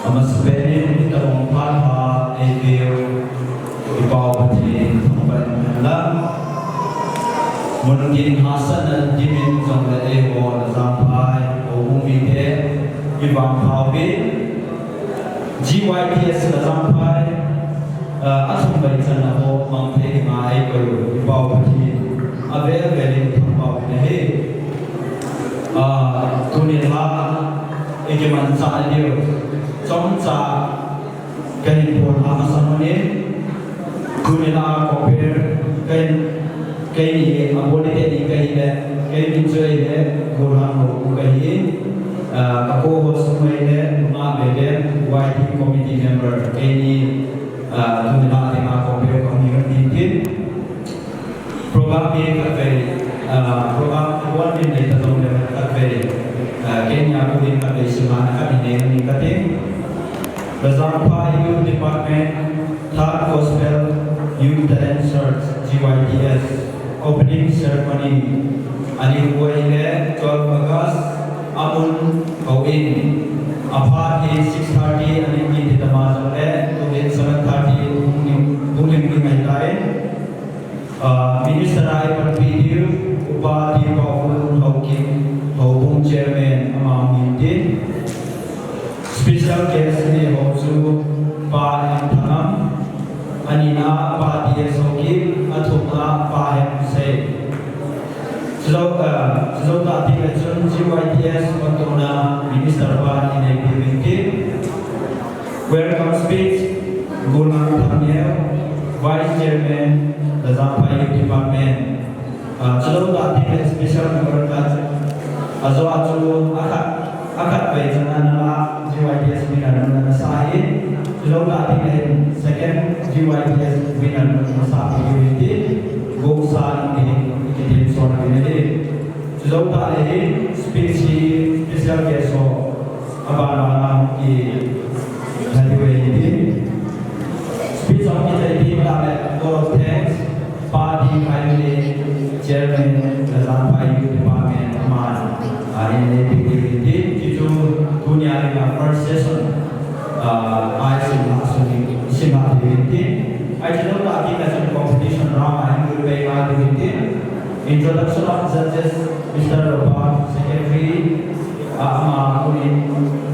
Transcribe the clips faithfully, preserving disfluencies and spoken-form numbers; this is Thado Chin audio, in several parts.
Masapen in itobang phat ha eipeu i Pa u Pathen thangvah in umhen lang. Mun tin hahsatna dimin jongle eiho Lajangphai houbung mite i vangpha uvin, G Y T S Lajangphai, ah, athumvei channa ho mang thei dinga eikoi u i Pa u Pathen avel vel in thangvah uvin ahi. Ah, tuni lha i kimanchah diu chomcha kahin phondoh masang un, tuni lha compare kahin, keini abol teni kahi le, kei min chu ahile Golhang Lou kahi, ah, ka co-host chu ahile Nungah Beben, Y T committee member, keini, ah, tuni lha dinga compare kahung hi un tin tin. Program hi khatvei, ah, program one min nei ta jongle khatvei, ah, keini a koi in khatvei simlhahna khat nei nei kati. Lajangphai Youth Department, Third Gospel Youth Talent Search, G Y T S, opening ceremony, ani huai le twelve August, amun houin, aphat hi six thirty, ani kiti tama jongle, tuhin seven thirty, hung ning, hung ning ding ahitai. Ah, Minister a eipanpi diu, Upa T. Paokul Haokip, Houbung Chairman, ama hung hin tin. Special guest hi ho chu Pa M. Thangam, anina Pa T. S. Haokip, athumna Pa Hemsei. Chujou, ah, chujou tah teng le chun G Y T S hon tuna Minister pan inei piu hin tin. Welcome speech, Golhang Thangneo, Vice Chairman, Lajangphai Youth Department. Ah, chujou tah teng le special member khat, ajou a chu akhat, akhatvei channa la, G Y T S winner nunna sa hi. Chujou tah teng le second G Y T S winner nunna sa hi ti, Gousa in ti, kiti son hi. Chujou tah le hi, speech hi, special guest ho. Aban bana hung kithai diu ahi. Speech hung kithai ding tah le, vote of thanks, Pa T. Khaimile, Chairman, Lajangphai Youth Department, aman, ah, in nei peh diu ahi. Hichu tunia dinga first session, ah, a isimlhah sung, isimlhah diu ahi. Ahi chulou tah teng le chun competition round a hin lut pai ngai diu ahi. Introduction of judges, Mister Lopa, Secretary, ah, ama koi in,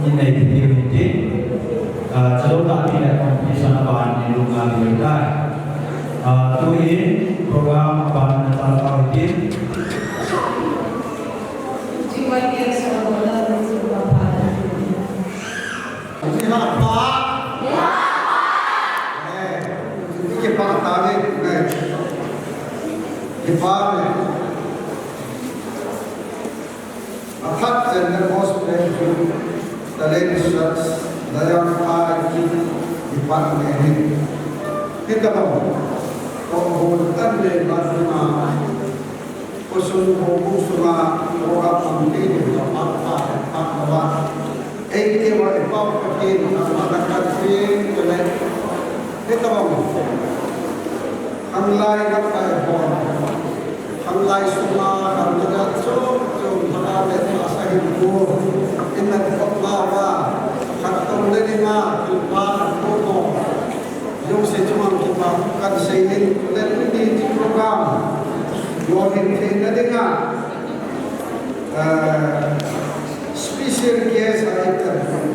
in nei diu ahi. Ah, chulou tah teng le competition aban in lut ngai diu ahitai. Ah, tuhin program aban na chan tau ahi. G Y T S Honorable Mister Lopa. Ni ha pa. Ni ha pa. Eh, ni ke pa ta ve, eh. Ke pa ve. Athat chen le gospel chu talent search, Lajangphai Youth Department hi. Hitabang, ko hol tan le ba na. Khosun houbung sunga program hung kiti ding ka phat phat phat lou a. Eikeu a i Pa u Pathen thangvahna kahin pe le. Hitabang. Khanglai na kai hon. Khanglai sunga khanglai chom chom thana le thasa hin ko. In na ko la wa. Khat tong le ni ma, tu pa ko ko. Jouse chunga kipa kasei in, tuni hiche program lolhin theina dinga, eh, special guest a ikalson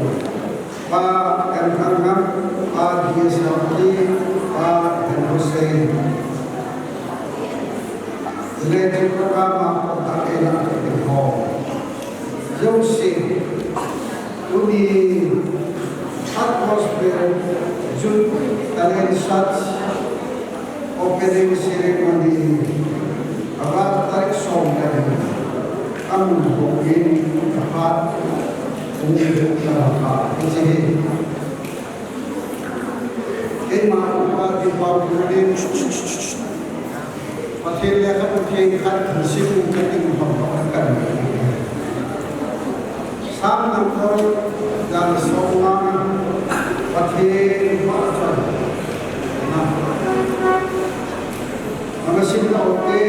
Pa M. Thangam, Pa D. S. Haokip, Pa N. Hussain. Tuni hiche program a koi tah in ahin ho. Jouse, tuni Third Gospel Youth Talent Search opening ceremony, aban tarik som le ni, amun houin, aphat, uni houin, aphat, hiche hi. Keima upa ti pau kunin, Pathen lekhabu theng khat kasim kating hom hom kan. Sam number dan som nga, Pathen vahchoi. Na. Amasim na ote,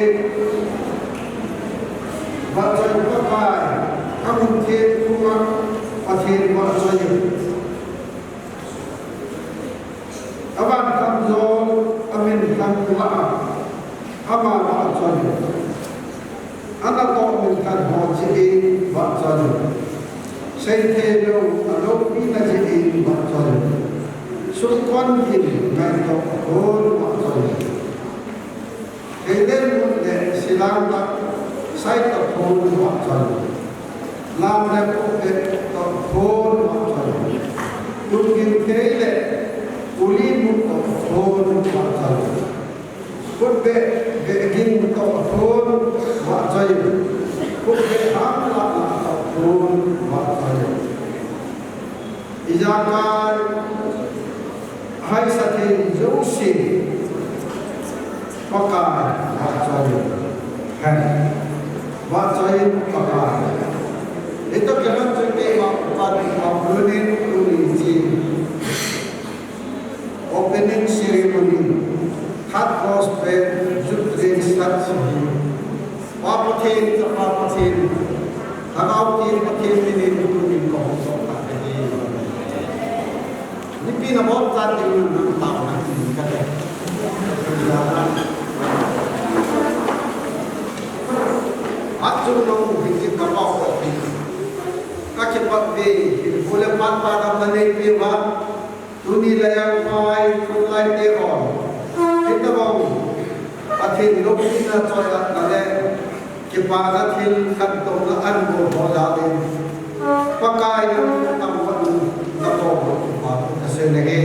vahchoi Pakai, amun theng thunga, Pathen vahchoi. Ama vahchoi. Ana toh minthang ho jeh in vahchoi. Seithei lou, aloupina jeh in vahchoi. Sukon gin ngaito khun vahchoi. Thei le mut le silang tah saito khun vahchoi. Lam le put le toh khun vahchoi. Lungin thei le uli mut toh khun vahchoi. Khutbeh, beh ging toh khun vahchoi. Khutbeh hang lah lah toh khun vahchoi. Ijakai haisa thei jouse Pakai vahchoi. Hen. Vahchoi Pakai. Ito kemat choi keima upat ma unin uni chi. Opening ceremony, Third Gospel, Youth Train Start Sing. Pa Pathen, Chapa Pathen, Lhagao Theng Pathen minin tunin kahung doh kate. Nipi nabol tan ding nang tao na tin kate. Achu nong hiti kapao kate. Kakipat ve, hile pan pa dam na neipe uva. Tuni laiya pai, tulai te hon. Hitabang Pathen loupina choi-atna le kipana thil khantouna anabol ho jal in Pakai nang tamkhat natoh lou kipa thu kasei nange.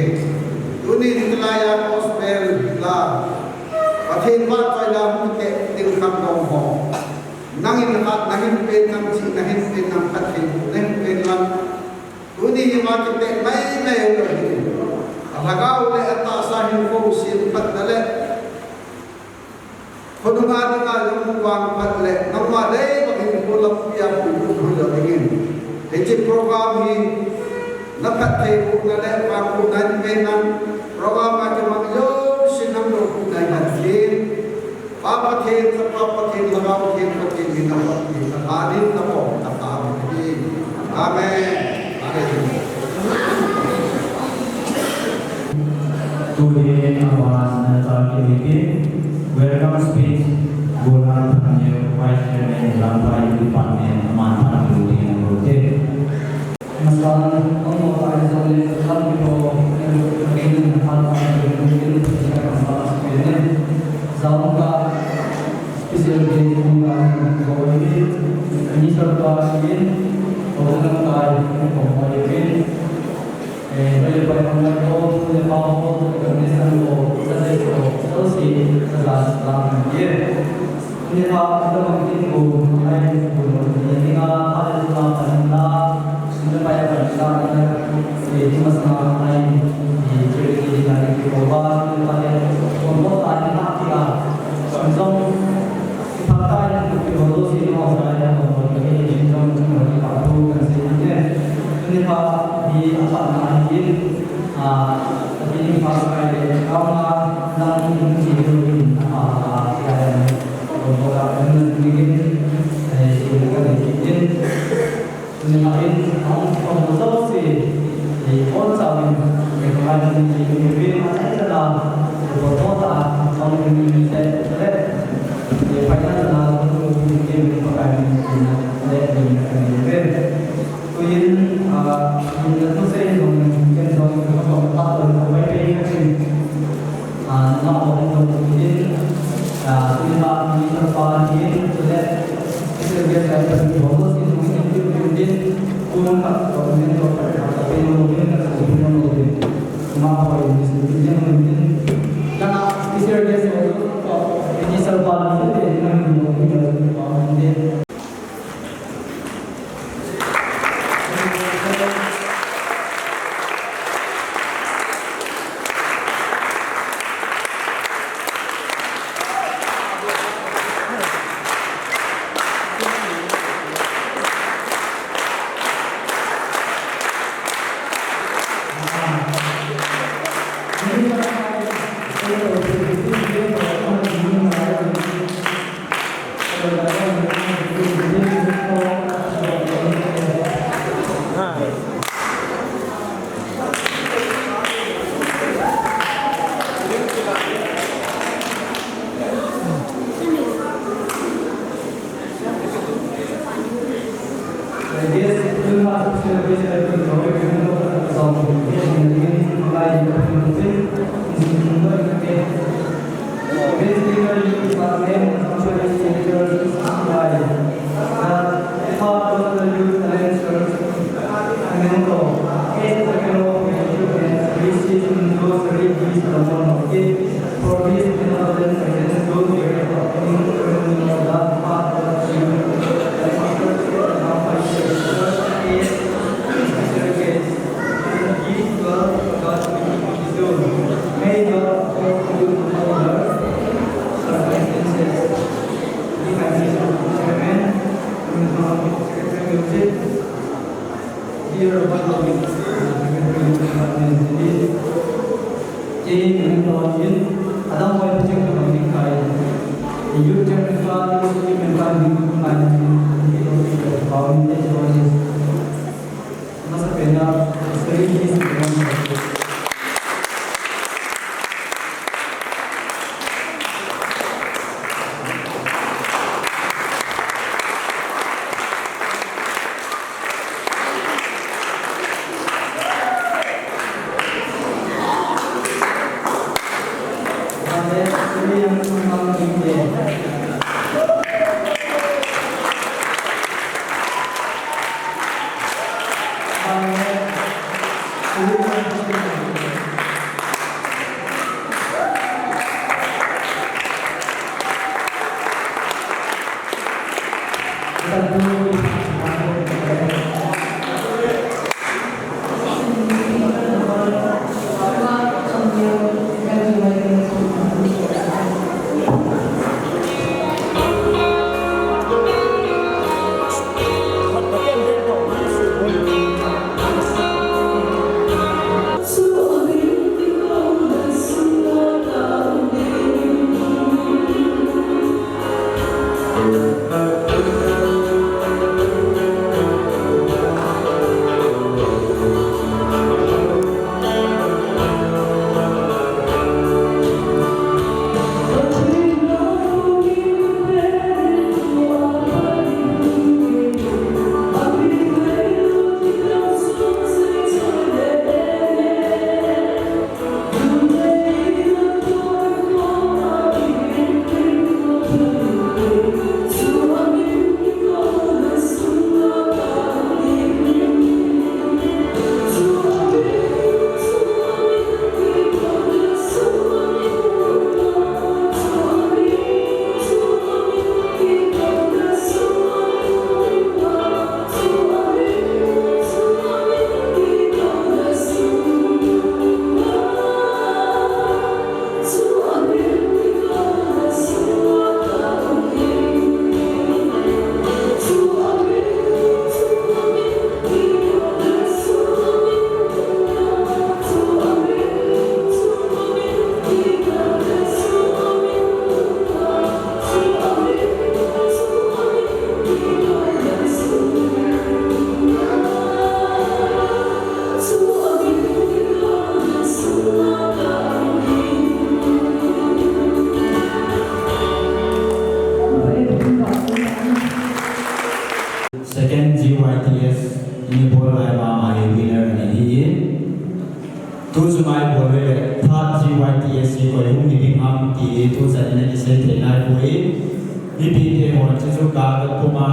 Tuni hilaiya gospel la Pathen vahchoi la hung kite ding khantou ho. Nangin khat, nangin pen nang chi, nangin pen nang khat thei, nangin pen lang. Tuni hi ma kipeh mai mai lou hi. Alhagao le atahsa hinkho semphatna le khonunga dinga lungvang phat le nangma dei bang hinkho lampi a puilut lhon lou dingin. Hiche program hi naphattheibohna le phatbohna in pen nang program a kimang jouse nang loupi nai hen tin. Pa Pathen, Chapa Pathen, Lhagao Theng Pathen min a pat in, na thanin na pom, na pom in. Amen. Amen. Tuhin aban na ta ki ki welcome speech, Golan Thangeo, Vice Chairman, Lamphai Department, aman phan tu ding na rote. Masan, ang mga pahizang ni Tuhan ko, ang pagkakilan ng hal ang pagkakilan ng pagkakilan ng pagkakilan. Zaun ka, special day kong ka, ko ini, ini serba ini, ko dalam kai, ko ko ini. Eh, balik pai ang ko, ko pa ko, ko ni san ko, sa ko, so si, sa sa lang ye. Tuni pha, ita bang tin ko, ai, ko, ni nga, ai, ko, na, pan la, ni pa ya pan la, ni, eh, ni mas na, ai, ni, ni, ni, ni, ni, ko ba, ni pa ya, ko, ko, ta, ni, ha, ki, a, ni, song, ni pa ta, ni, ko, ko, si, ni, mas na, ya, ko, ko, ni, ni, song, ni, ko, ko, ni, pa, tu, kan, si, ni, ni, ni, pa, ni, apa, na, ni, Ah, tapi ni pa kai le, kau ma, nang ni ni ni ni, ah, ah, ya, ya, ko ko ka ni ni ni, eh, si ka ni ni ni, ni ma in, ang ko mo so si, eh, on sa ni, eh, ko ma ni ni ni ni, ma sa na, ko ko ta, ang ni ni ni te, te, eh, pa na na, ko ni ni ni ni, pa kai ni ni ni, ni ni ni. Tuin, ah, min na thusei jong, ken jong, ka pom ta to, ka pai pai ka chin. Ah, na ma ko jong tuin, ah, tuin ma, mi sa pa tin, tule, ite ge sa pa ni ho, si jong, si jong, tuin, tuin, ka, ko min to, ka, ka, pe no, min ka, ko min no, min. Ma ko, min, min, min, min. Na, ite ge sa, ko, min sa pa ni, min, min, min, min. Guest, Luna Special Guest, Elton Roy, Kevin Doctor Zong, Guest, Nalin, Malai, Doctor Nalin, Nalin, Nalin, Guest speaker, Youth Department, Associate Senator, Malai, the Father of the Youth Talent Search, Memento, Guest Secretary of Youth and Research, Indo Sri, Guest Solomon, Guest, for this, Memento, President, Youth Director, Training, Training, the Father of the Youth, Second G Y T S, ini bol lai mama hi winner ani hi. Tu chu ngai bol le, third G Y T S hi koi hung hi ding ham ti hi tu chan in kisei thei nai poi. Mipite hon chu chu ka ka puma,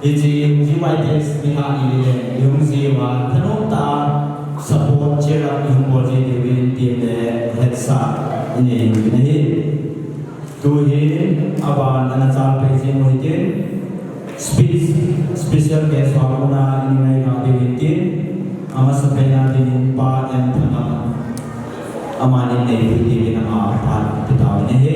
hiche G Y T S ni ha ni le, i hung ji uva, thanom tah a support cheer up i hung bol ji diuvin ti le hetsah i nei u ahi. Tu hi aban ana chal pei jing u hitin, speech, special guest ho a kona i ngai nga diu hitin, amasapen a dingin Pa M Thangam, amani nei u hitin ama phat pe tauvin ahi.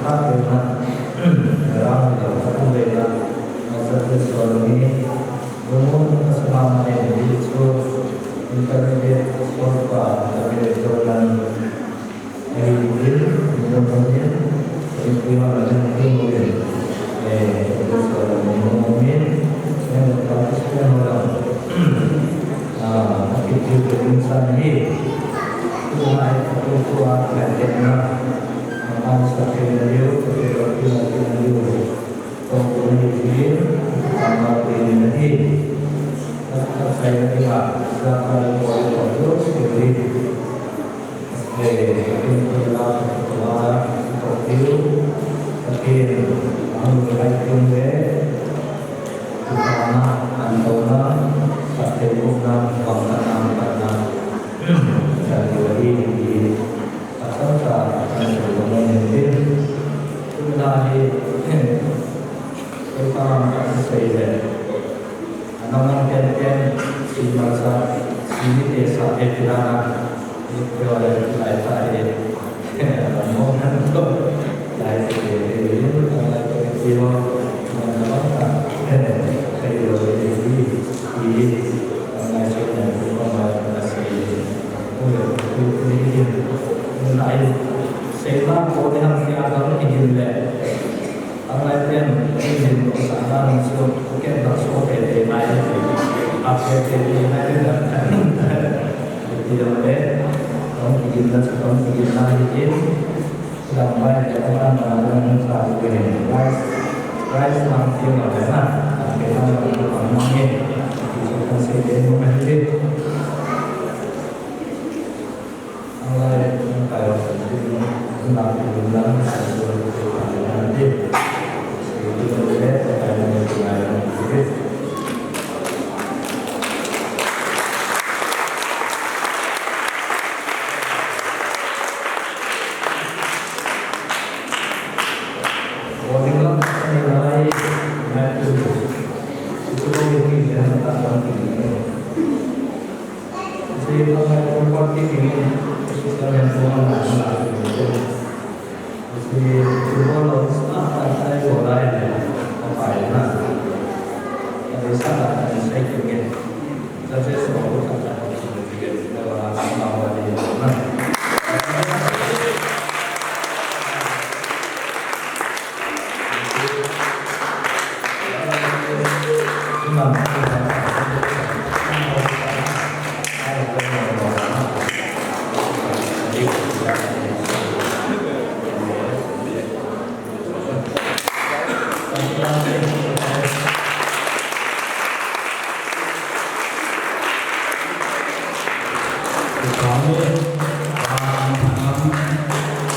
khat te na, rang lo ka tum ve na, a sa te so lo ni, lo mo ka sa ma ma ne ni chu, intermediate so pa, intermediate so na, Ahi in, minung hon in, in pui hon la min hon in, eh, so la minung hon in, eh, participant ho la, ah, active to in san hi, tu ai, tu tu a, na ken na, na pan sa ken na liu, tu tu a, tu na ken na liu, tu tu na liu, tu tu a, tu na liu, tu tu a, tu na liu, tu tu a, tu na liu, Ana mang pen pen, si masa, si ni te sa te pila na, ni te wa le lai ta he, mo han to, lai te te te ni, lai te te te wa, mo na ma ta, te lo te ni, ni, lai so na ko ma na si, ko le, ko ni ni, lai, sei ma ko ni ham ni a ka ni le. Tanglai pen, in din ko sa na nung su, ko ken bak su ko te te nai te te. A te te te nai te te. Ti dong le, tong ki din na, tong ki din na hi din. Dang bai te ko an na na nung sa ko ni. Rice, rice mang ti ma le na. An ke na na ko mang ni. Ti su kan se te mo ma hi din.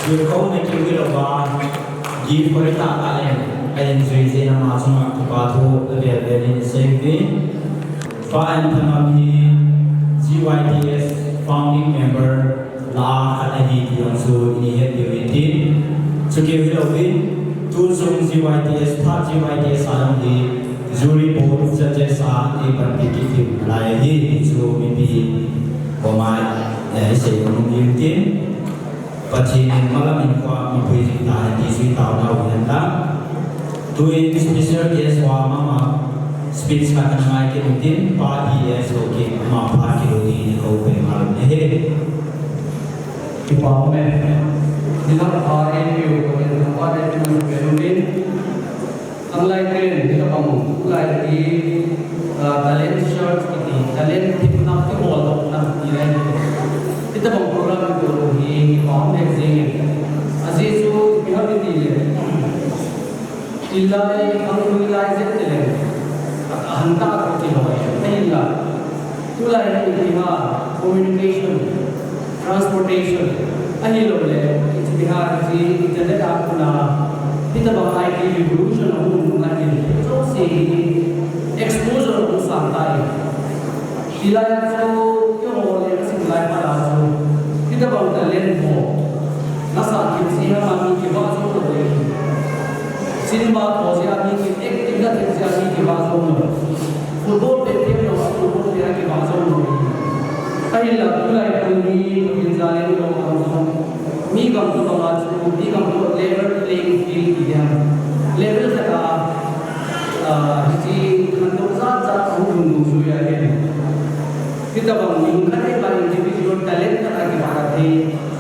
Gift kho na kiu hilou va, gift kho le tah tah le, ka in jui jeh in ama chunga kipa thu vel vel in sei uve. Pa Anthangam hi G Y T S founding member lah a khat ahi ti jong chu ini het diu ahi. Chuti hilou vin, tu jong G Y T S, thah G Y T S a jong hi jury board judges a eipanpi kit diu nalai ahi ti chu mipi koma isei nom in tin. Pathen in malam in kho a mapui jing tahen ti chu itaona u ahi. Tuin special guest ho mama speech khat ana ngai kit in tin, Pa D S Haokip, ama phat kit u ding in kou peh ngal u ahi. Kipa um e. Nilhah pha eipeu Pathen thangvah in eipeu uvin. Nang lai pen, hitabang, tulai hi, ah, talent search kiti, talent thepna, kiholdohna ti lai. Hitabang program kibol hi, kipa um e jing e. Ajeh chu, ipi ham itile, ilai, ang ilai jeh tile, a, ahan tah a kilo e, ahinla. Tulai hi ipi ham, communication, transportation, ahilouleh, ipi ham, hiche internet a kona, hitabang I T revolution ahung um ngai in, jouse hi exposure ahung sang tai. Hilai a chu, keiho le kasim lai phat a chu, hitabang talent ho, nasat thei jeh a mi kivah jou lou le. Cinema tho jeh a mi ki, acting na thei jeh a mi kivah jou lou. Football player, football player kivah jou lou. Ahinla tulai pen hi, Pathen jal in lou kam jong. Mi gamtoh banga chu, mi gamtoh level playing field ti ham. Level khat a, ah, hiche khantou jat jat ahung lhung lhung jui ahi. Hitabang mi khat in individual talent khat a kivah thei.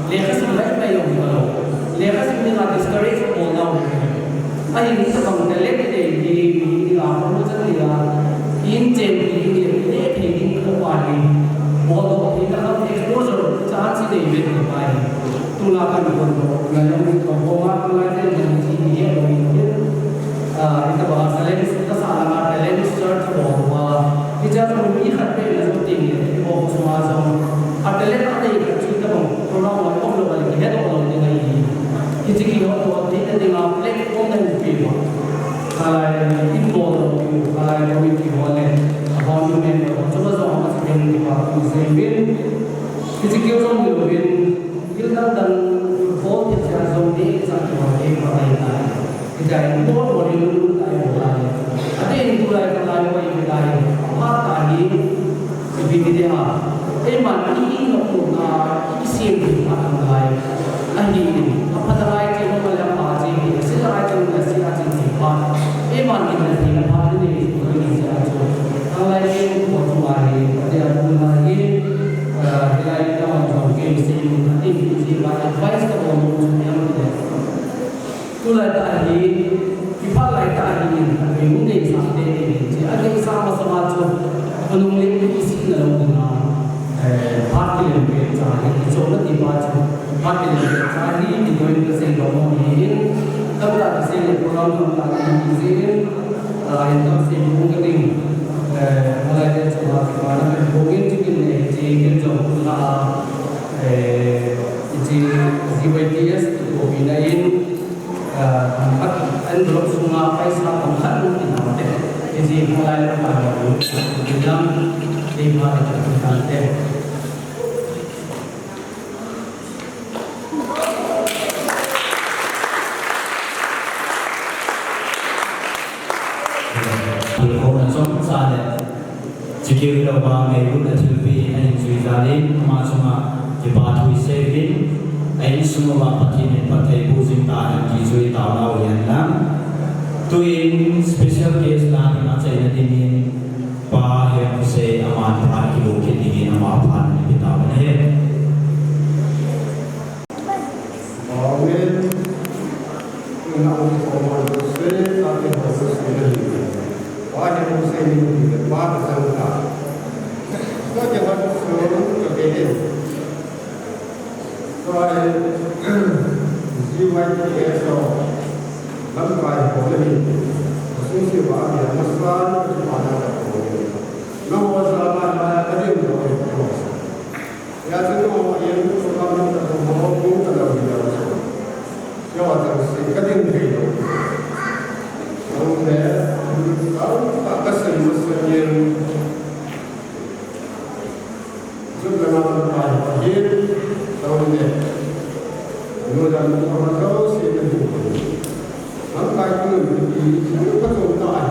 Lekha sim lai mai jong hilou. Lekha sim dinga discourage bol nau. Ahin hitabang talent nei hi mi dinga promotion dinga. Inchen ding le, ne thei ding kho pa hi. Boldoh theina kham exposure chance nei ve pa hi. Tuna kan boldoh na jong kho ma tulai te jong chi ni he lo ni. Ah, hitabang talent, ka sa langa talent search bol uva. Hiche a jong mi khat pen a jong ting le, ipi bol sunga jong. A talent a nei khat chu hitabang program a um lou le, kihetdoh lou ding ahi. Hiche kihetdoh theina dinga platform nei pe uva. Khalai in bol lou, khalai committee ho le, a founding member ho, chunga jong ama chu pen kipa thu sei uvin. Hiche keu jong hilou vin, thil dang dang, football thil jeh a jong ni, cha kipa thu kipa thei tai. Hitia in bol bol in lunglut tah in bol a le. Adeh in tulai ka lai hoi hitia in. Phat tah hi. Ipi ti ding ham. Eiman i nopna, i kisem thei phat nalai. Ahin. Aphat nalai cheh nopna le apha cheh thei. Ase nalai cheh nopna le ase a cheh thei phat. Eiman in na thei na phat ni nei. Koi ni se a chu. Nalai cheh nopna chu ahi. Ati a tu na hi. Ah, hilai ka man jong kei sei nopna ti. Ti ba advice ka bol nopna chu ni am ti le. Tulai tah hi, kipah lai tah hi in, a ding deisah te te ding che. A deisah masang a chu, khonung le kisihna lou ding a, eh, phat kilem peh cha hi, kichopna ti pa chu, phat kilem peh cha hi, ti bou in kasei lou hi in, tamtah kisei le program tamtah kisei in, ah, in tamsei bou ka ding, eh, nalai te chu ma, ma na kan bou in chu kin nei, che kin jong kun la, eh, che G Y T S, ti ko pi na in, Ah, pangkhat envelope sunga paisa pangkhat um ti nante. Hiche hi lai la pa lo. Ti dang, ti pa ti dang te. Hona chomcha le, chikeu hilou va ngailutna thilpeh in ahin jui jal in, ama chunga kipa thu isei uvin, a insung uva Pathen in phatthei boh jing tahen ti chu itaona u ahin lang. Tuin special guest la dinga achaina dingin Pa Hemkhosei, aman phat kiboh kit dingin ama phat ipe tauvin ahi. Amen. Tuna u Paul Jose, tate ho Jose na hi. Pa Hemkhosei ni hi, pa ka sang ta. Tate ho Jose ka ke e. Tua e, G Y T S o. Lamkai ho na hi. Sung si ba ni, masa, pa na ka ho. Na ho sa ba na ka din ho. Hijeh chun amaho in program hung katoh ho, hung katoh hi a. Hiche a chang se kading thei lou. Ahung le, ka, ka, kasei masang in. Chun langa lamkai ho hin, ahung le. Nulam ko katoh se kading thei. Lamkai ko nun ki, ka katoh tai.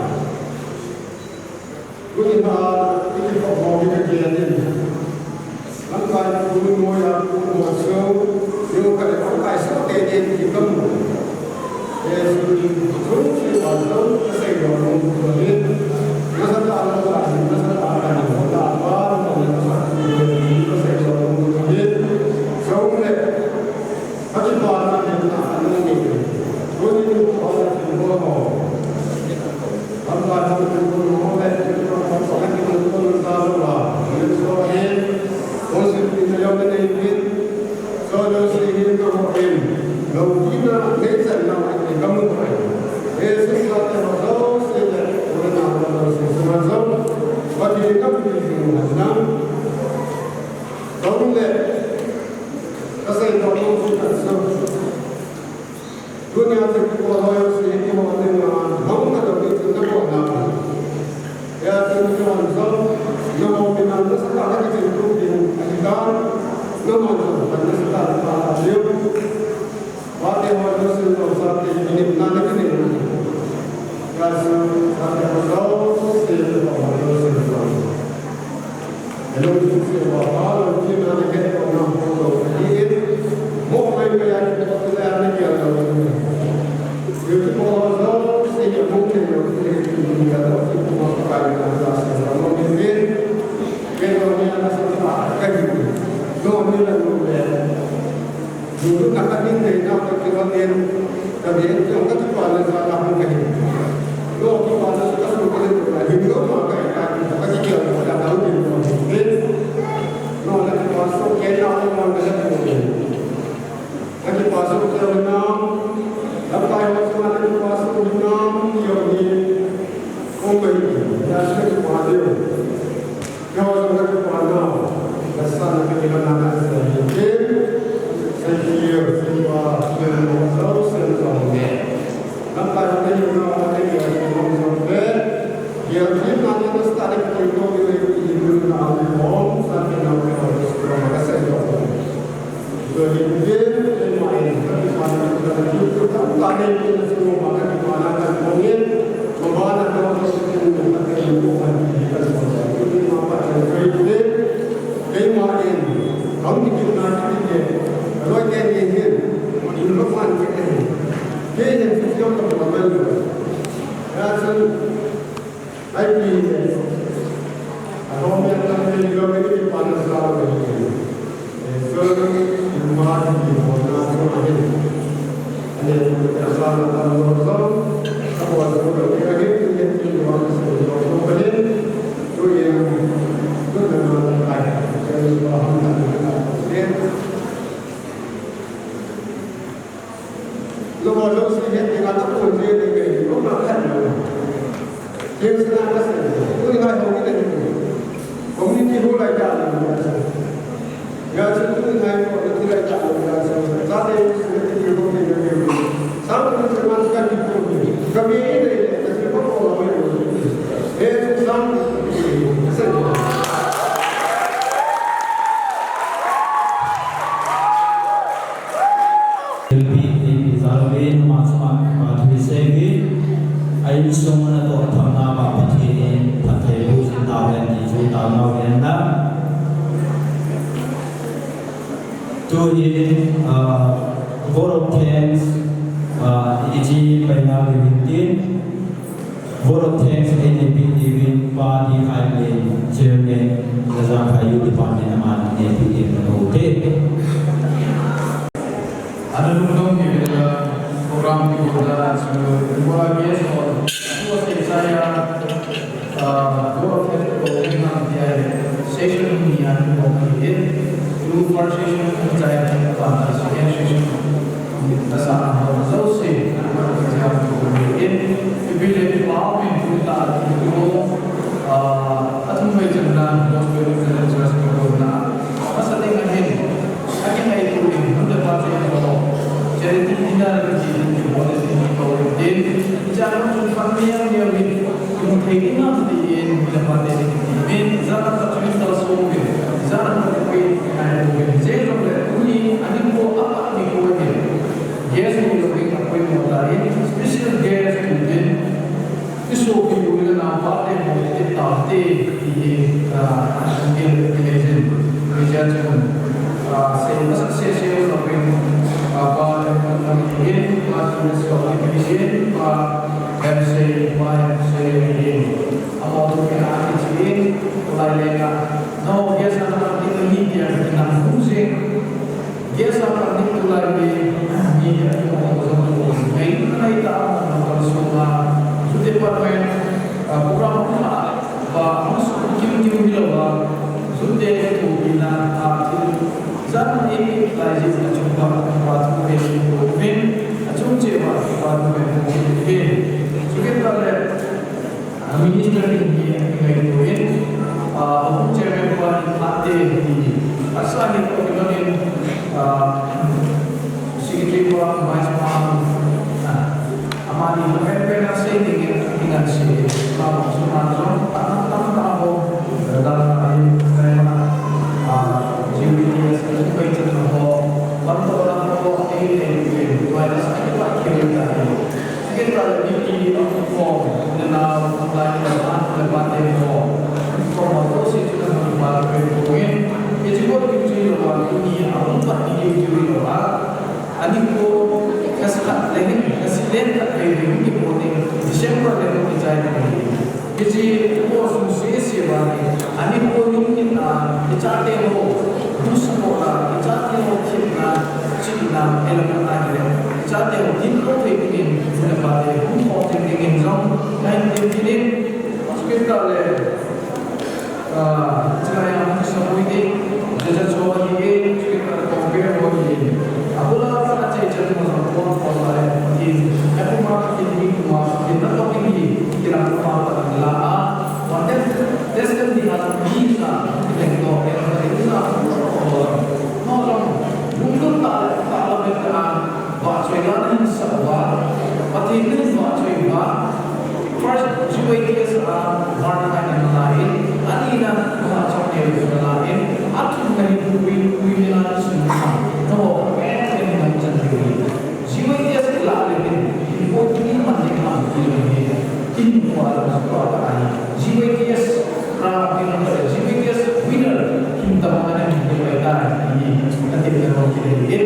Tuni a, i kikhop ho hi ka gel in. Lamkai thu noi a thu mo chu, yo ka le lamkai so te te ti ka mu. E su, su si wa lo, ka sei lo mo mo hi. Na sa ta lo la, na sa ta ka ni lo la, ba lo na sa ti ka sei lo mo mo hi. So le, Ka kipana hi na anung ni. Tuni ni ko na thilbol ho. Lamkai ho thilbol ho le, thilbol ho le, thilbol ho le, thilbol ho le. Ko si ni na yau ni ni. So lo si ni ko ho in. Lo ki na, ni sa na ni ka mu ko. E si sa te ho lo si le, ko na lo si sa ma so. Ba ti ka ti ni na. Tong le. Kasei doh nom chu kasei. Tunia chu kibol ho jouse, kibol ding a, hung katoh ding chu kabol na. Hijeh chun kihon jong, nangho min a nasatah a kiching tup ding ahitan, nangho jong pan nasatah a kipa diu. Pate ho jouse, chate ho jouse, na na kinei. Hijeh chun, pate ho jouse, ho jouse. Hello, sisi, wa, wa, lo, ki, na, na, ke, ko, na, ko, lo, ki, mo, mai, mai, ya, ki, ko, ki, la, na, ki, lo, ki, ki, ko, lo, si, ki, mo, ki, lo, ki, ki, ki, ya, lo, ki, ko, ma, ka, ka, na, na, sa, sa, lo, ki, ki, ke, lo, ni, na, sa, sa, ka, ki, lo, ni, la, lo, le. Lunglut na ka nin nei na ka kila nen, ka nen jong ka kipana jal a hung ka hin. Lo kipana ka su ka len na hin lo ma ka ka ka kikila ka ka dau din ko hin. Lo na kipa so ke na lo ma ka ka hin. Ka kipa so ke na. Lamkai ho ma na kipa so na yo ni. Ko mai ya se kipa de. Keiho jong ka kipana, ka sa na ka kila na ka sa hi ke, sa hi ke, sa hi ba, sa hi ba, sa hi ba, sa hi ba. Lamkai ho te hi na, ka kila na ka sa te. Ye hi na na sa ta de ko ko ni ni ni na a ni hom, sa ke na ka sa hi ba. Tuni hin, keima in, ka kipana, ka kipana, ka kipana, ka kipana, ka kipana, ka kipana, ka kipana, ka kipana, ka kipana, ka kipana, ka kipana, ka kipana, keima in, hung kipana, ka kipana, ka loi te ni hin, in lo pan ke te. Ke hin, ka kipana, ka kipana, ka kipana, Ai pi ne. A hom ya ta ne lo ne ki pa na sa lo ne. E so ni ma ni mo na so ne. Ane ko ta sa na ta lo so. A ko so lo ne ni ni ni ni wa so lo so ne. To ye. To na na ai. Ke ni ba ham na na ne. Lo, lo si het ni ka ta ko je ni ke, lo na khan lo. Ke sa na ka se, ko ni hai ho ni le ni. Community ho lai ta ni ya sa. Ya sa ko ni hai ho ni lai ta ni ya sa. Sa de ni ko ni ni. Sa ko ni sa ma ka ni ko ni. Ka mi ni de, ka si ko ko lo ni. He sa. Sa. Thilpeh in ijat uvin, ama chunga kipa thu isei uvin, a insung natoh a thamna ma Pathen Uh, vote of thanks, uh, iti chi paina uvin tin. Vote of thanks, A N P, uvin pa di khai le chairman, Lazang Phai Youth Department, aman A N P, uvin na ute. Ana lungdong ni vela program ki boda chu wa guest ho. Chu se saya, ah, go of head ko na dia session ni an ko ki in. Chu first session ko jai ko pa ta second session. Ta sa ho so se ko ja ko in. Ki bile pa min ku ta ko, ah, atum mai chan na gospel church ko na. Masa ding ahin. Akingaito in, hun le pha te ho, charity dinner kiti hin kibol in, kibol in. Hiche a chun fund neo neo in, kimu thei ding ham tin, hun le pha te hin kiti in, ijat ham khat chu in kalson uvin, ijat ham khat chu in ngaito uvin. Hiche jongle tuni, ahin po apat ni ko ahin. Guest ni lo ding apoimo ta in, special guest ni tin. Isopi u le nao pate ho te tao te ti hi, ah, a sum ke le ti le jin. Ri ja chun, ah, se masa se se u lo pin, ah, pa le mo ti hin, pa ti le so ti hin, pa em se, pa em se hin. Amo tu ke a ti chin, lai le ka. No, guest ana ti ni ti a ki nam hu se. Guest a pan ding tulai mi, mi a ki mo ko jong ko. Ngai, ngai ta mo ko so ma. Youth department, ah, program ko ma, ba, mo so kim kim mi lo ba. Youth de ko mi na, ah, ti. Jan e ki lai ji na chung ba, ba tu e ko min. A chung che ba, ba tu e ko min. Chu ke ta le. A minister in hi ngaito in, ah, ahung chairman pa in ate hi, asa hi ko in, ah, secretary pa, vice pa, ah, amani pen pen a sei ding in, in a sei, ma ko su ma jong, ta ta ta ho, da da ai, kai ma, ah, G B T S ko pai chan ho, wan to na ho, ei ei ei, wan sa ki pa ki ta. Secretary ni ti a form, na na online na an na ba te mo. Form a to si tu na ba pe ko in. Ke ji ko ki ji lo wa ni a un pa ni ki ji lo wa. Ani ko kas ka le ni, kas le ka pe ni ki ko ni December le ko ki jai ni. Hiche ko sung sese vale, ani ko lungkitna, ichate ho, hung support na, ichate ho themna, chihna, elakna hile, ichate ho dinlou thei dingin, napa te hung khom thei dingin jong, ngai thei dingin, hospital le, ah, chilai a hung support ding, jaja cho hi e, hospital compare ho hi e. Abula ka achai chan mo jong ko ko vale, hi, e kuma, hi, hi kuma, hi na to hi, hi na kuma pa la a, One test, test kan ding a, mi sa, teng to, teng to, teng sa, no, no, no, lunglut ta, ta la bet a, vahchoi la na hin sa va, Pathen in vahchoi va, first, G Y T S a, var na na la in, ani na, na chok ne na la in, athum na hin pui, pui na na sun sa, no, eh, eh, na chan pui. G Y T S la le hin, hin po ni man ni man ni ni. Tin ko la ko ta ai. G Y T S ra ni na G Y T S winner hin ta ma na ni ko ta ni. Ka te na ro ki ni.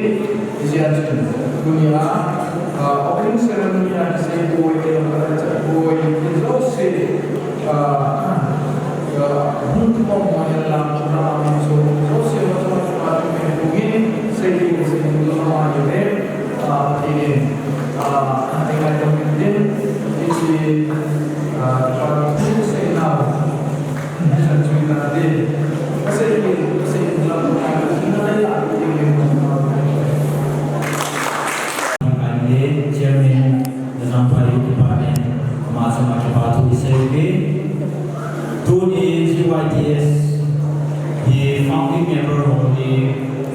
Ijia chun. Dunia, ah, opening ceremony a kisei ko, eh, ka cha ko, eh, so se, ah, ah, hung ko mo ya la, na ma so, so se mo so ma ni ko ni, sei ko, sei ko ma ni. Ah, Pathen in, ah, eingaidam in tin, hiche, ah, pa thu sei nau, chan chui nante, kasei in, kasei in lam, ah, in a lai a, in a lai a, Chairman, Lazang Phai Youth Department, ama chunga kipa thu isei uve. Tuni G Y T S hi founding member ho hi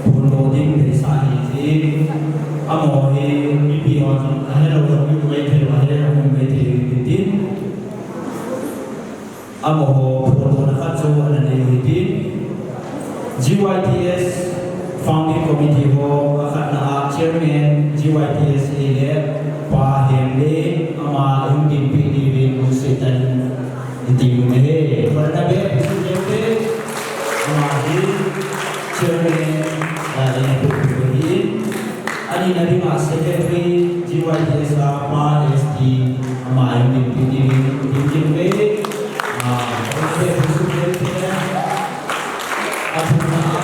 phondoh ding deisah ahi jeh in, amaho hi mipi ho chun ahelou jong um mai thei, ahelou jong um mai thei tin, amaho phondohna khat chu ana nei u hitin, G Y T S Founding Committee ho, akhatna a Chairman G Y T S ahile Pa Hengleng, ama hung dinpi diuvin lungset tah in iti u ahi. Khatna bep, lungset bep, ama hi Chairman, ah, eh, pu, pu, pu, hi. Adinga Secretary G Y D S a Pa S T, ama jong dinpi dingin, dinpi ding. Ah, Secretary Secretary. Athumna a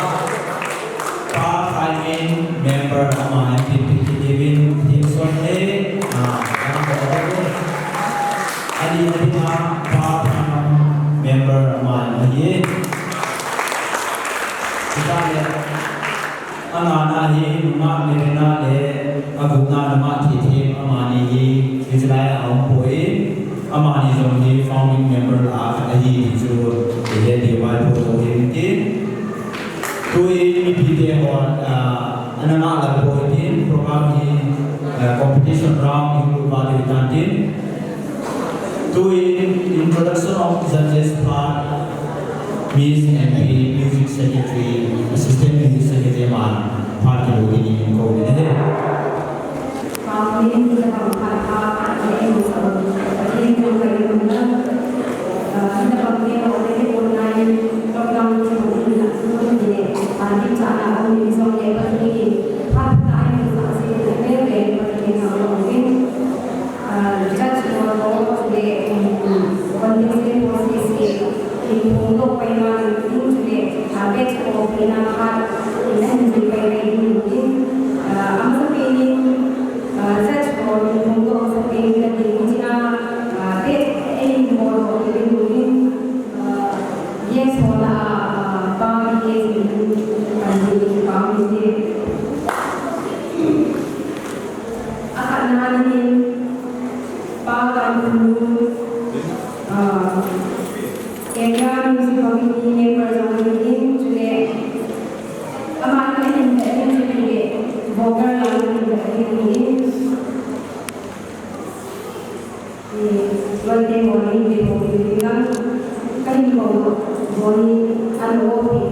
Pa Khai Min, member, ama jong dinpi dingin, Thim Son he. Ah, ali, adinga Pa Thang, member, ama jong ahi. Kita le. Angana hi nungah Merina le agupna nungah Thithem, amani hi hichelai a aumpoi, amani jong hi founding member lah a khat ahi ti chu ihet diu vai photo hi tin. Tuin mipite ho, ah, ana ngah lal poi tin program hi, ah, competition round hi lut va diu tan tin. Tuin introduction of judges phat, Miss M P, Music Secretary, Assistant Music Secretary, ama phat kibu dingin kou in ahi. Ah, judge ho ho chule, um, contestant ho sese, in phongdoh pai ma ding chule, ah, batch ho pina khat, in ahin jui pai pai ding in, ah, amasapen in, ah, judge ho in phongdoh amasapen in, ka ding china, ah, batch eiho doh kit ding in, ah, guest ho lah a, ah, Pa K S in, kan ding in, Pa K S in. Akhatna dingin, Pa Kamkhunlu, ah, Area Music Committee member jong ahin, chule, amani ahin vet ding chu hile, vocal line ahin vet ding ahi. Eh, Loite Moni, Loite Moni, Loite Moni, Loite Moni, Loite Moni.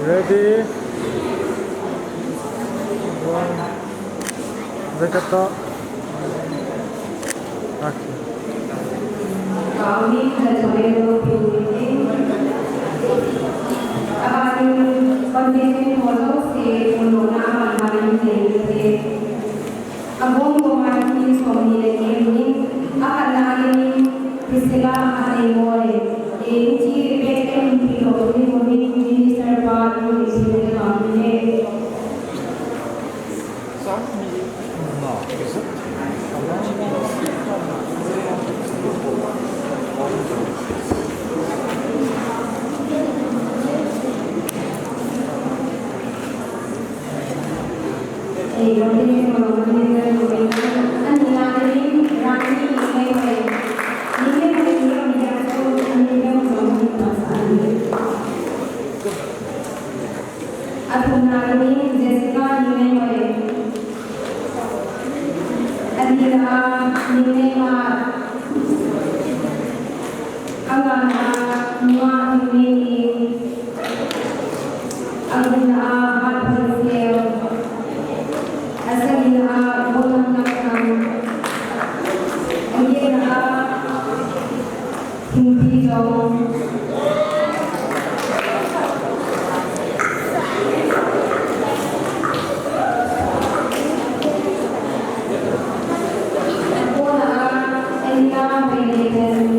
Ready? One. Record. Action. Agom gom a hi somni le khat ni, akhatna a ding Priscilla Khanei Moi, eh, hiche batch M P lo ni mo ni Minister pa ni mo ni Priscilla pa ni le. Eh, Thumna in Jessica Ningneinghoi. Anina a Ningneingat. Angana a Nunga Ningneini. Agupna a Hatphonsel. Asagina a Bonam Nakam. Agetna a Thingpi Jong. Akona a Anina Veileithang.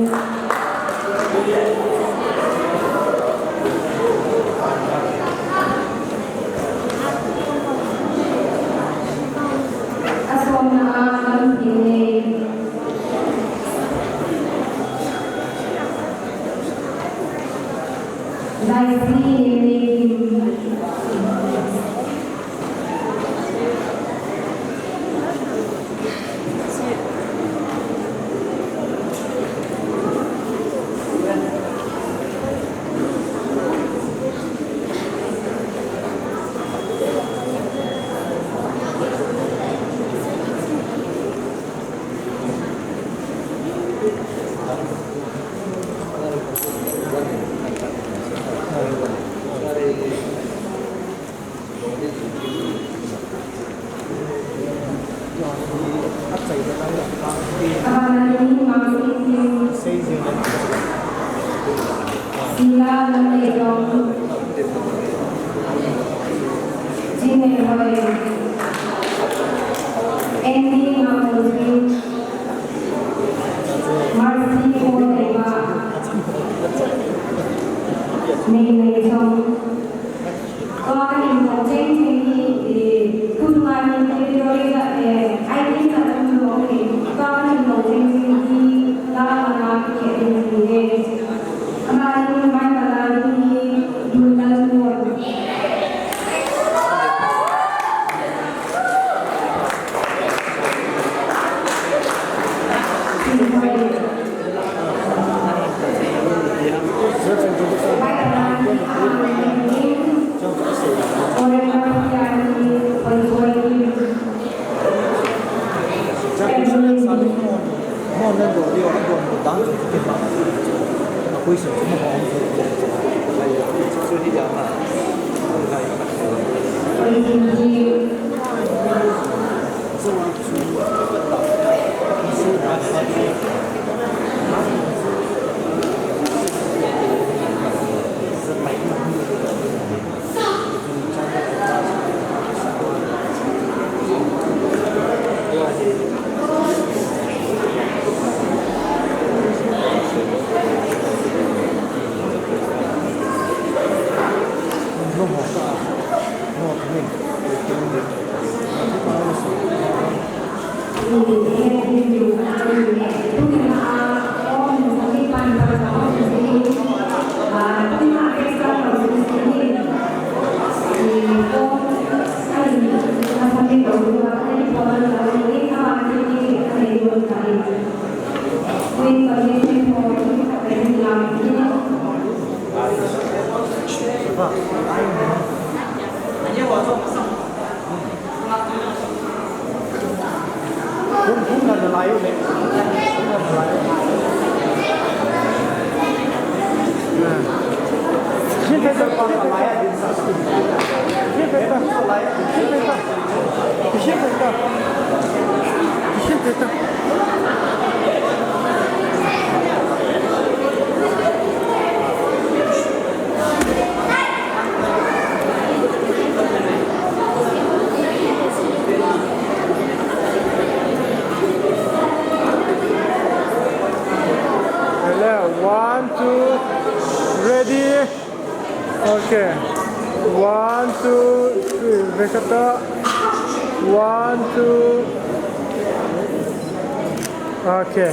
Asomna a Lamthinnei. Daisy Neikim. Sila Lamneitong, Jin Neihoi, Andy Ngakolthing, Mercy Paul Leiba, Nei Neitong. Tua kahin lou chengcheng hi, eh, tutunga hin category la, eh, item la tum lou hi. Tua kahin lou chengcheng hi, la la na ki ke din hi, eh. Ama hin mai ma la hi, dun la dun. Hello, one, two, ready. Okay. One, two, three. Vekata. One, two. Okay.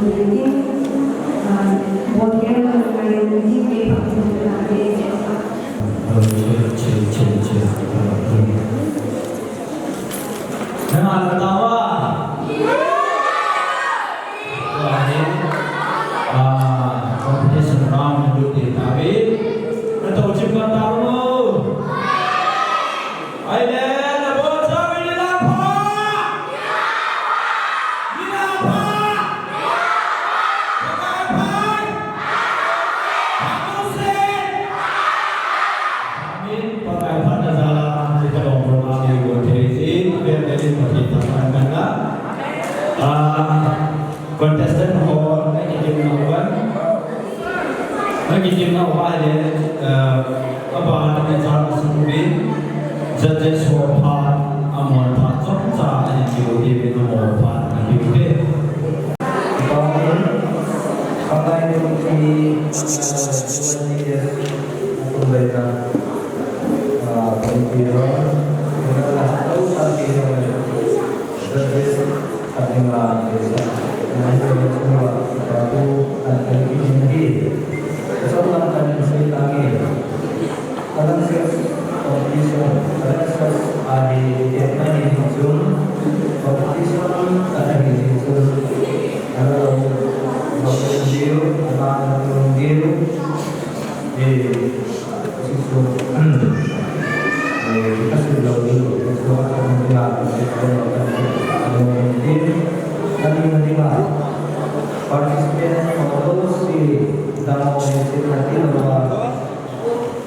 Chen, chen, chen, chen. Nang ala tawa. Wah, eh. Ah, competition round dulu di tabi. Nang tahu cipta tahu. Ai le, na bo sa ni la pa. Ni la pa. Pakai pa. Amen. Pakai phatna jal a, hiche kalom program hi bol thei jeh in, avel vel in Pathen thangvah in umhen lang. Ah, contestant ho, na kitim nau vang. Na kitim nau vang le, ah, aban a judge ho phat, amol phat, chomcha, ana kiu te, amol phat, ana kiu te. Pakai, pakai, Participants, for those who don't know,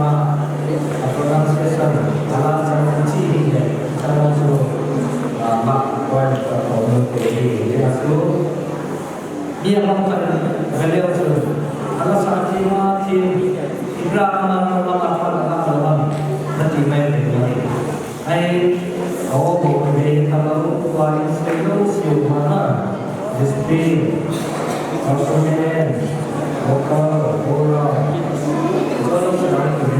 ama, a pronunciation, ala chang chi hi le, chang chu, ah, ma, koi, ka ko no te hi, ya su. Ni a bang kan, veleu chu, ala sa ti ma ti, ibra ama, ama, ama, ama, ama, na ti mai le, ma ti. Ai, aw, bo, ve, ta lo, tua, in, se, lo, siu, ma, na, discipline, consonant, vocal, oral, so, so,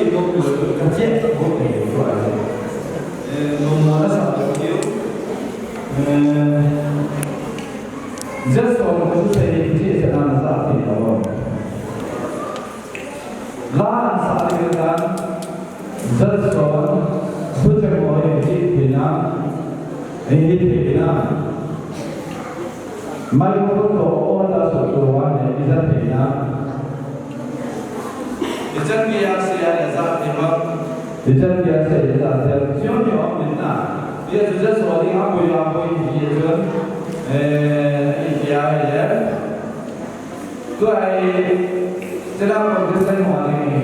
sei lou, ka che lou, ka che lou, ka che lou. Eh, no mo na sa lou, eh, just on ko sei, che sa na sa, che lou. La sa le kan, Jackson, thucheng ho hi ti theina, hi theina. Microphone to on la so to wa ne, i ja theina. I chan gei a sei a ja thei ba. I chan gei a sei a ja thei. Sio ni o min na. Ye ju Jackson ni ha ko ya ko i ye ju. Eh, i ya ye. Tua hi, chila competition ho ding hi.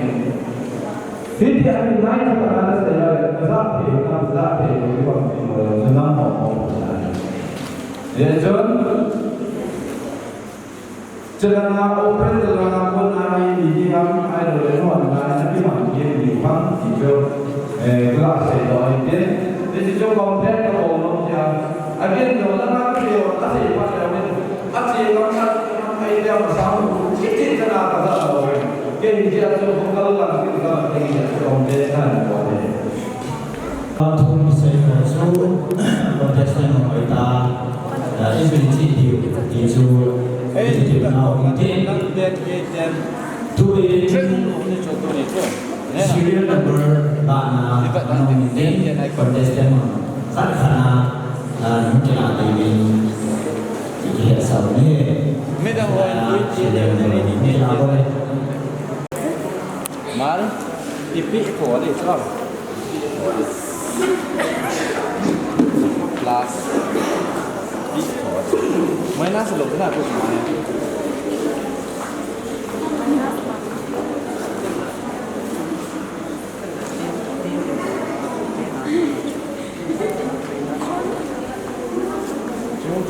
Hiti a hin nai chu kana la sei a, ka ja thei, ka ja thei, ka ja thei, chuna ho ho. Ye chun, chila na open the la na ko na hi, ni hi ham, ai lo le no na, na ki man ki ni pang, ki jo, eh, class sei lo, ite, ni jo compare ka ho lo ya, again, lo na na ki yo, ka sei pa ya, Ache lam khat, ai dia masang, chiti chana ka ja lo. Kei dia chu ko kal lang ki ka la kei dia chu kong de na ni ko de. Athum sei ko chu, contestant mo ita, da ibil chi diu, ti chu, ti diu na o ti. Tu e, serial number ba na, na o ti, contestant mo. Khat khat na, Ah, nung kila ding in, i kihetsah u ahi. Midang ho in, ah, tui ti le, nung kila bol e. Mal, ipi ko le, so. Plus, ipi ko. Minus lo na ko. Chung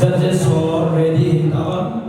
Judges ho ready hi tauvin.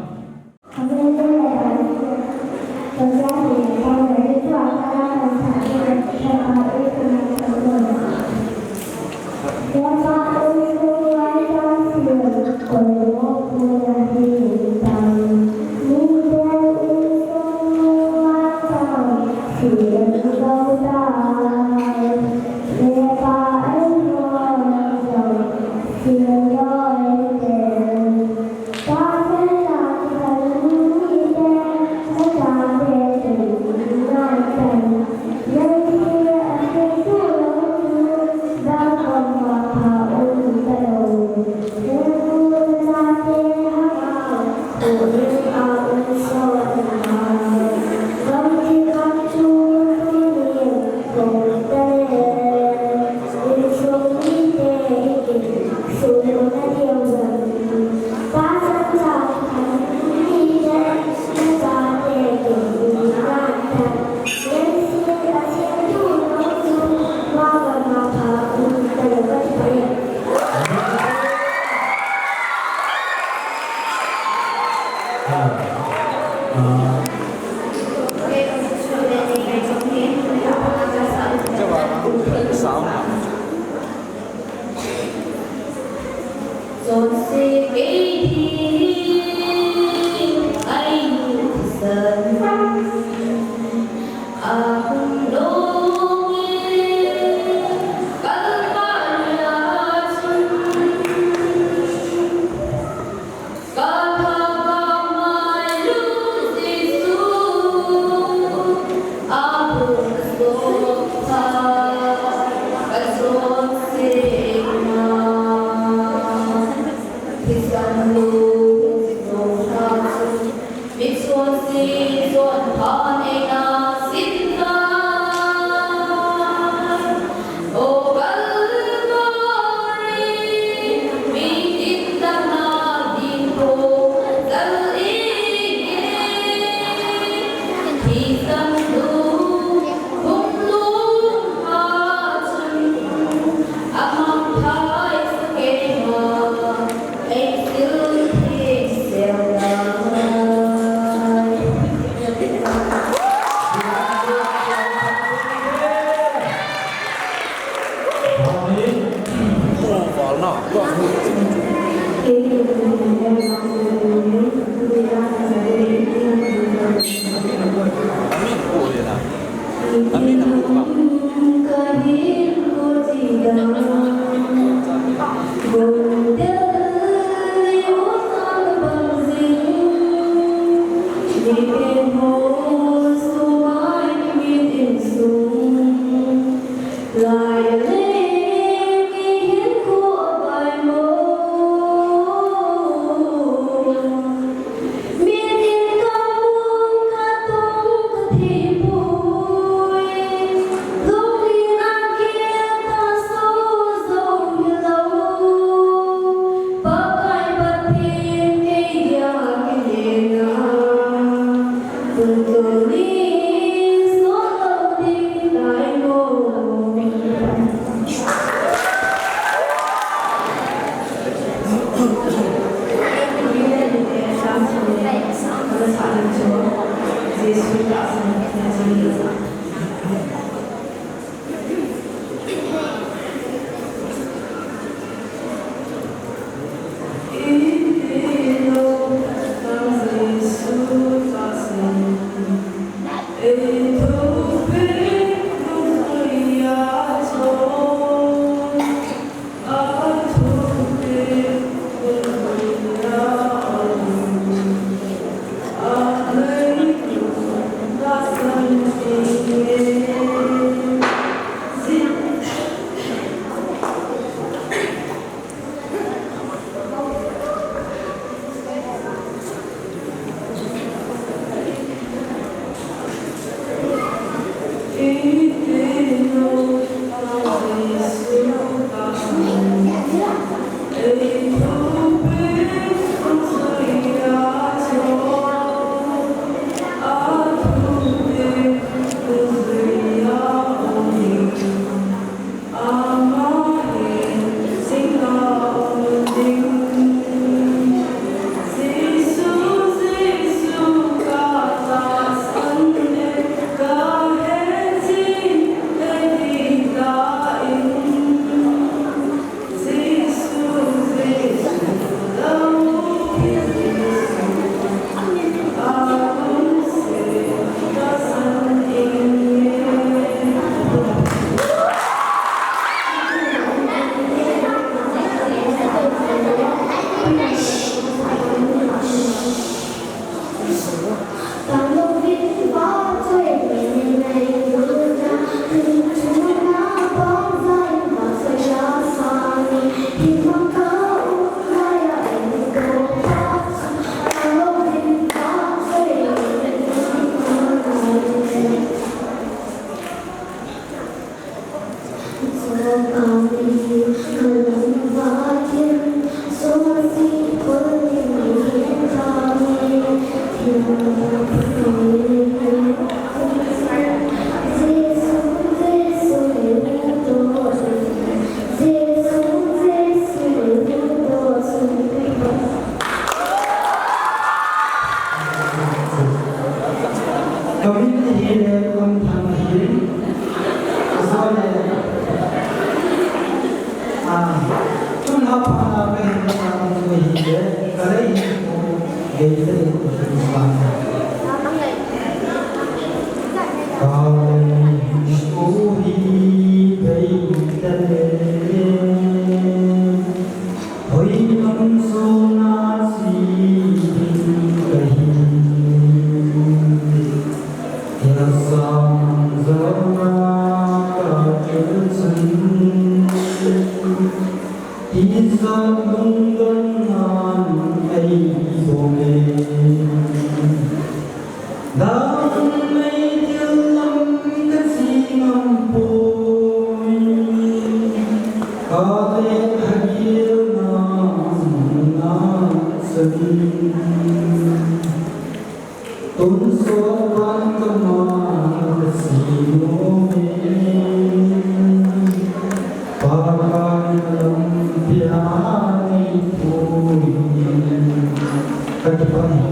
Kakipah.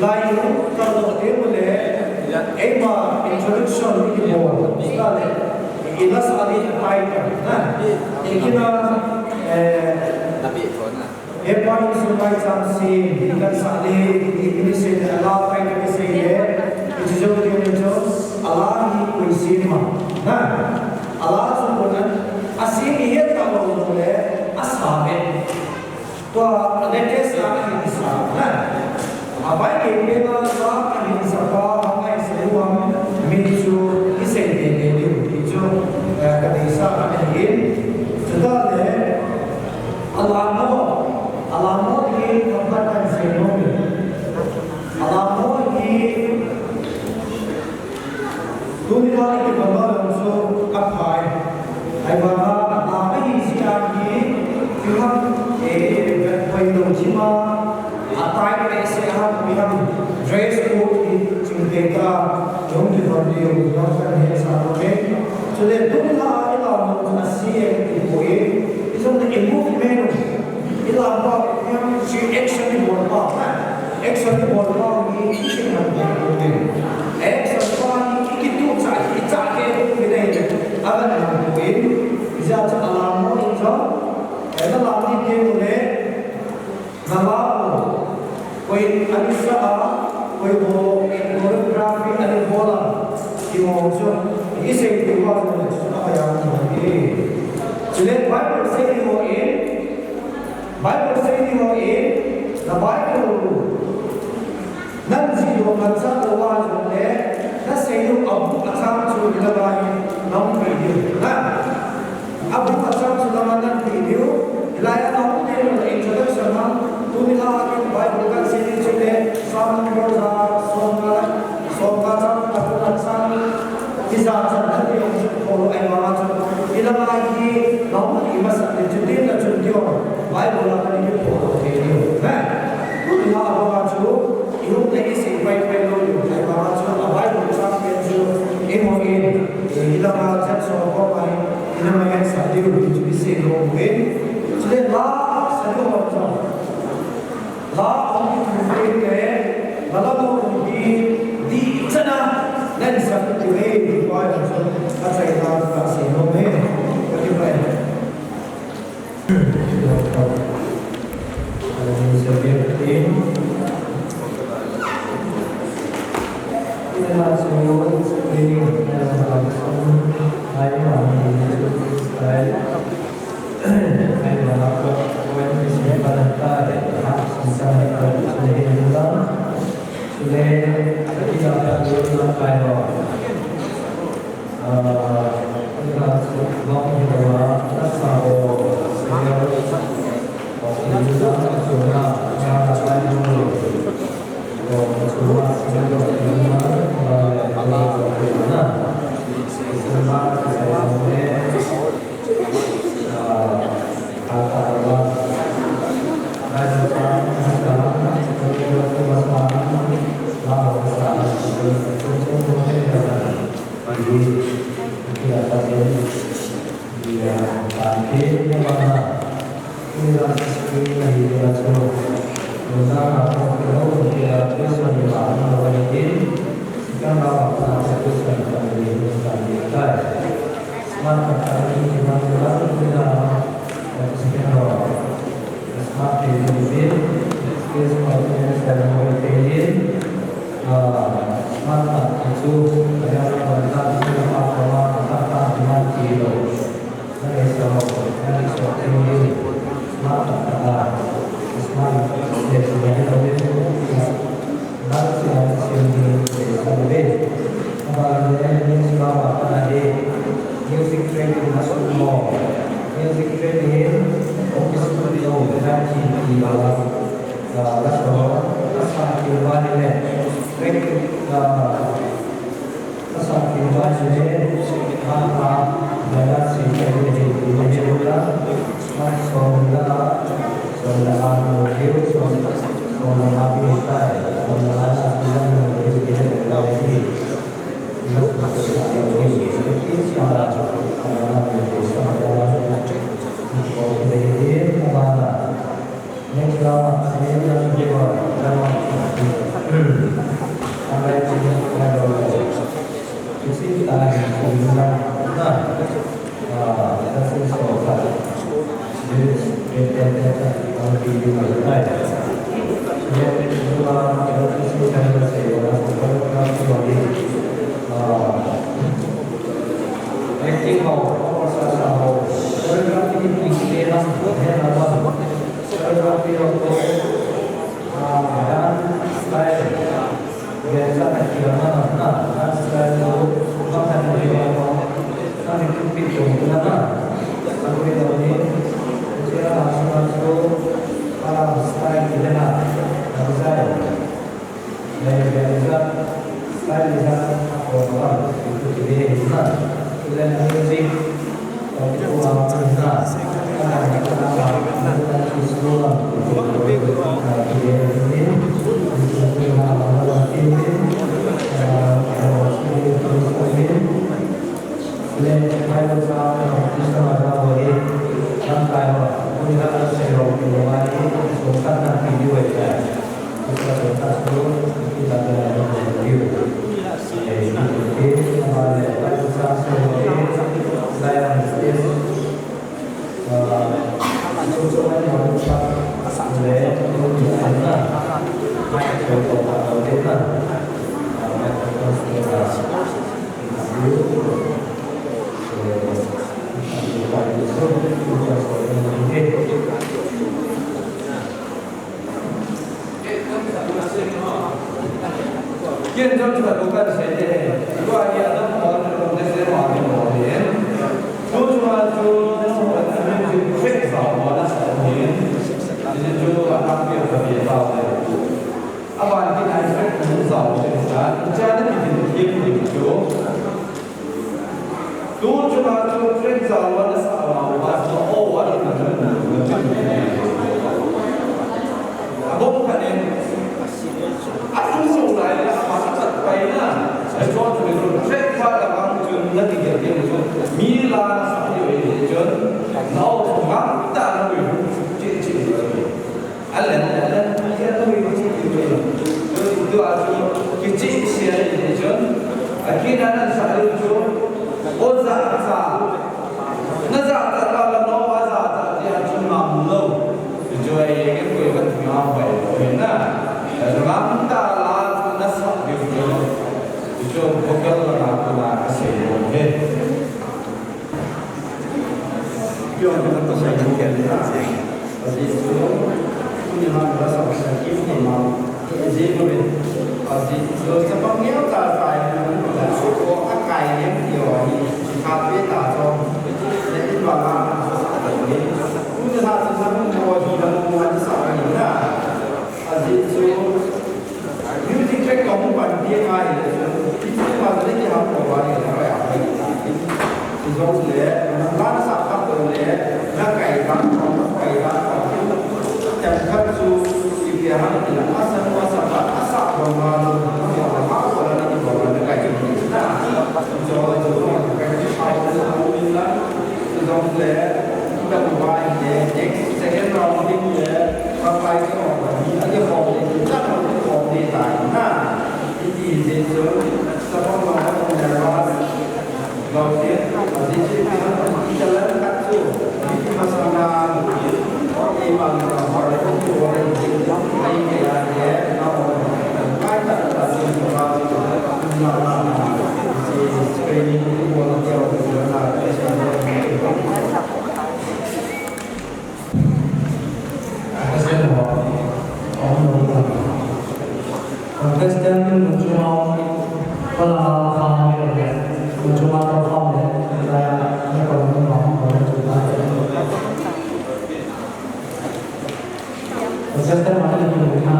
Lai nu, ta lo te mo le, eima introduction ni ki mo, ta le, i la sa ni tai ka, na, i kina, eh, e pa in su mai chang si, i kan sa ni, i kini se le, la tai ka ni se le, i chi jo te mo jo, ala ni koi si ma, na, ala su ko na, a si ni he ta lo le, a sa me. Tua latest a ahinsa, na. A Bible pen a la ahinsa pa, a ngai sei uva, mi chu i sei teitei diu, ti chu, eh, ka deisah ahi. Chuta le, a lamo, a lamo hi, a pat kan sei nom e. A lamo hi, Tuni a i kibang a lang chu a phai. Ahivanga, a, ahi jeh a hi, i ham, e, vet pai lo chima, a tai te se a, i ham, dress code hi, chingte ta, jong kibang diu, jong kan he sa lo ke. Chule, tuni a i la mo a si e ti ko e, i jong le i movement. I la pa, i ham, si action i bol pa, na. Action i bol pa, ni i si man ko ko ni. Action pa, ni i ki tu cha, i cha ke ko ni nei. A la na ko ni. I ja cha a la mo i cha. E na la ni ke ko ni. Na la ko. Ko i ani sa a, ko i bo, choreography ani bola. Ki mo so. I sei ko wa ko ni. A pa ya ni. Chule Bible sei ni mo e. Bible sei ni ho in, na Bible nan jih lou man cha lou a jong le, na sei lou a bung a chang chu hilai a hin, na hung pe diu. Na, a bung a chang chu lama nan pe diu. Hilai a na hung pe lou introduction a, tuni a kin Bible kan sei ni chu le, Psalm number ja, som nga, som nga chang, a bung a chang, Hijeh chun, nate hung chun khol u ahivanga chun, hilanga hi, nahung i masat le, chutin nachun tiu, Bible a kani kiphol thei diu. Amen. Tuni a banga chu, i hung le i sei pai pai lou diu, ahivanga chu, a Bible chang pen chu, i hung in, hilanga chan so ko pai, i na ma yan sa diu, chu i sei lou diu. Chule la, sa diu ma chu. La hung kitu te le, la la mo hung ki, di chana, nan sa tu e, di pa ya so, a chai la ka se no me, ka ki pai. Ni sa ke tin. Ina so, ni na so, ai ma ni so, ai. Music training na sung mo. Music training, office studio, na chi ti la, la so, sa ki ba ni le. Track, ah, sa ki ba ni le. Ha ha, na na si ni ni ni ni la. Ma so la, so la ha no, so, so la ha bi ta, so la ha na si la no, ni ni ni ni. Jong le, na sa khat le, na kai dan, na kai dan, tem khat chu, ipi ham ila, asa, asa, asa, na kai chu, na, jong le, jong le, next second round ding le, ka kai chu, ni, a ke hom le, cha, hom le, tai, na, iti, je chu, sa, hom le, hom le, Contestant, Muchuma, Pala, Kham, Muchuma, Kham, Contestant, Mani, Muchuma.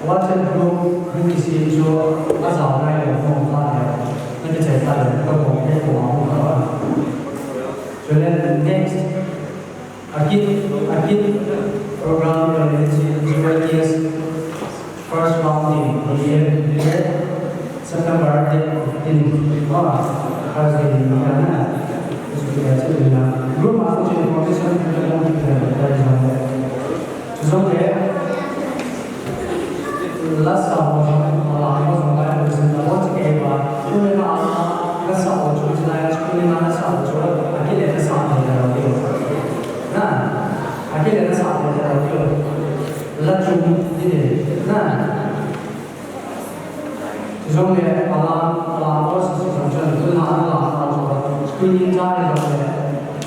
WhatsApp group hung kisem chu a jao nai lou hung pha le, na kichai pha le, ka bol thei puma hung pha. Chule next, a kit, a kit program le si G Y T S first round ni, ni, ni, September date fifteen, ah, Thursday ni, ni, na. Isu kaya chu ni na. Group a chu information ni na ni na ni na. Chujong le, lasa ho jong, ala ho jong, lai ho jong, la ho jong kei ba. Tuni na, lasa ho jong, lai ho jong, tuni na lasa ho jong, akile lasa ho jong, na, akile lasa ho jong, la jong, ni, na. Jong le, ala, ala, ko si si jong chun, tun ha, ala, ala, jong, screening cha le jong le,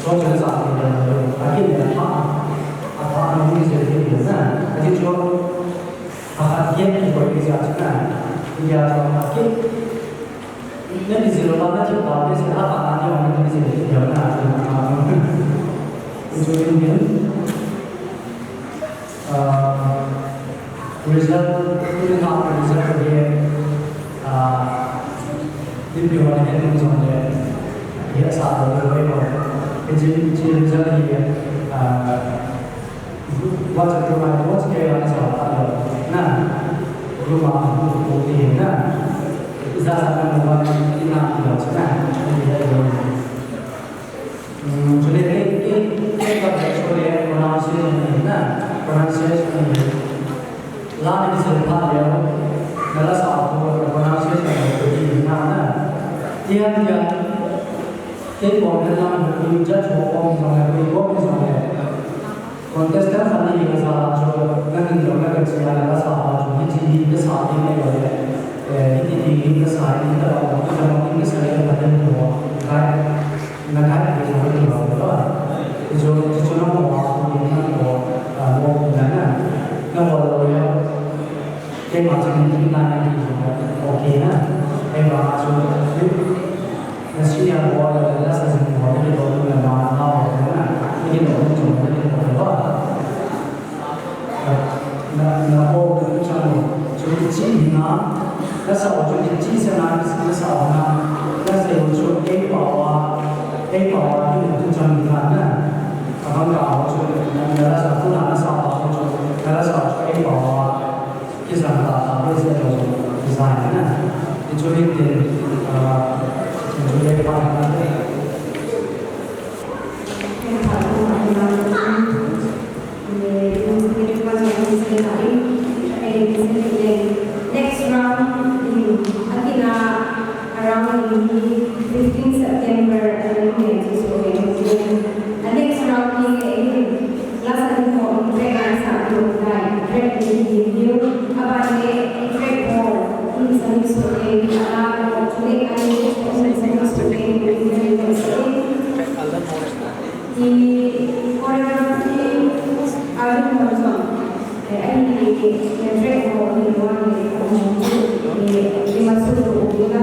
jong chun sa le jong le, a kin le, a, a, a, a, ni se le jong na, a ji jong, a, a, ye, ki ko ni ja chun na, ni ja jong, a kin, ne ni ji lo la, na ji pa, ne se, a, a, a, ni, ni se le jong na, a, a, a, ni jong ni, a, Result, tuni na result hi, ah, tin pi hon hin jong le, hi asa lo le hoi hoi. Hi jin, jin result hi, ah, what a group, what a group, na, group a, group a, na, isa sa na mo ba, ina, ina, na, ina, ina. Hmm, chule kei, kei, kei ka bol chu le pronunciation ahi na, pronunciation ahi. La ni kisei phat leu, na lasa ho, na pronunciation ahi na na. Tiang, tiang, kei bol na lang, kei judge ho, kei jong le, kei bol jong le. Contestant khat ni ka sa chu, na ning jong na ka chia, na ka sa pa chu, hiti hi ka sa ding ahi le, eh, hiti hi ka sa, hiti ka sa, hiti ka sa, hiti ka sa, hiti ka sa, hiti ka sa, na ka, na ka, hiti ka sa, hiti ka sa, hiti ka sa, hiti ka sa, na mo, hiti ka sa, na mo, na na, na mo lo ya, keima chu hiti na, hiti ka sa, okay na, keima chu, Na senior ho le, na sa jing ho le, kidou le, ma, ma ho le, na, kidou le, chung le, kidou le, ba. Na, na, o, na, chang ho. Chu, chi, hi, na, na sa, o, chu, chi, sa, na, na sa, o, na, na sa, o, chu, ei, pa, wa, ei, pa, wa, ki, na, chu, chang, hi, na, na. A, bang, ka, o, chu, na, na, na sa, tu, na, na sa, o, chu, na, na sa, o, chu, ei, pa, wa. Kizang ta ta, kizang ta ta, kizang na. Ichu ni tin, ah, ichu ni pa na. Next round, akina around fifteen September, a next round, Lasa ding ho, track an sa tu lai, track ding hi view, aban le track ho, in sa ni su te, ala ho, track an ni, in sa ni su te, in sa ni su te. Ti choreography, a ni ho jong, eh, ani ni, track ho, ni ho, ni ho, ni, ni ma su tu, ni la.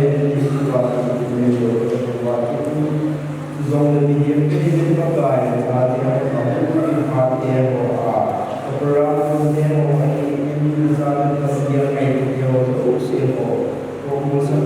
Pathen in kipa in min lo ka va in. Jongle mihem ka hi min Pakai, chate ho, ka hung in hate ho a, ka program te ho, ka hi in, ka jat in ka sia ngai te ho, jouse ho, ka umsa